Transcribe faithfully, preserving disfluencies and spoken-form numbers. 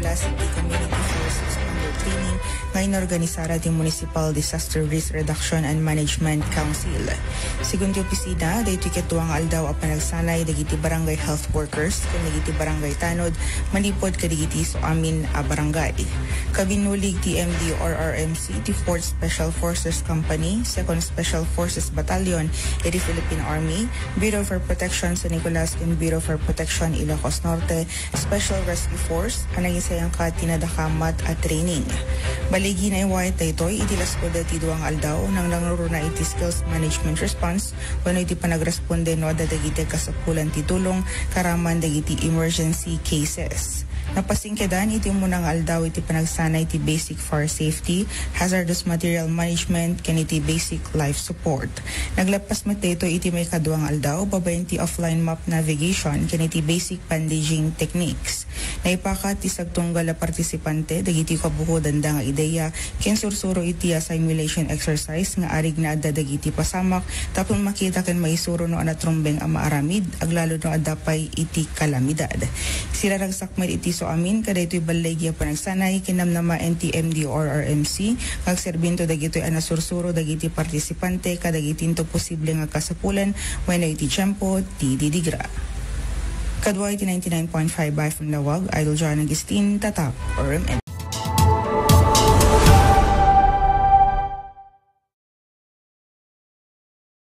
Class iti Community First Responder Training nga inorganisada ti Municipal Disaster Risk Reduction and Management Council. Segun ti opisina, daytoy ket dua nga aldaw a panagsanay dagiti barangay health workers ken dagiti barangay tanod manipud kadagiti isuamin a barangay. Kabinnulig ti M D R R M C ti Fourth Special Forces Company, Second Special Forces Battalion iti Philippine Army, Bureau for Protection San Nicolas ken Bureau for Protection Ilocos Norte, Special Rescue Force a nangisayangka ti nadakamat a training. Baligi, naiwayat daytoy iti laskuda ti dua nga aldaw, nangnangruna iti skills management response wenno iti panagresponde no adda dagiti kasapulan ti tulong karaman dagiti emergency cases. Napasingkedan iti umuna nga aldaw iti panagsanay ti basic fire safety, hazardous material management, ken iti basic life support. Naglapas met daytoy iti maikadua nga aldaw babaen ti offline map navigation ken iti basic bandaging techniques. Naipakat ti sagtunggal a partisipante dagiti kabukodanda nga ideya ken sursuro iti a simulation exercise nga arigna adda dagiti pasamak tapno makita ken maisuro no a natrumbeng a maaramid, aglalo no adda pay iti kalamidad. Siraragsak met iti suamin kadaytoy baligi a panagsanay ken namnamaen ti M D R R M C nga agserbinto dagitoy a nasursuro dagiti partisipante kadagiti into posible nga kasapulan wenno iti tiempo ti didigra. Kadua iti ninety-nine point five F M Lawag, Idol John Agustin, Tatak, R M N.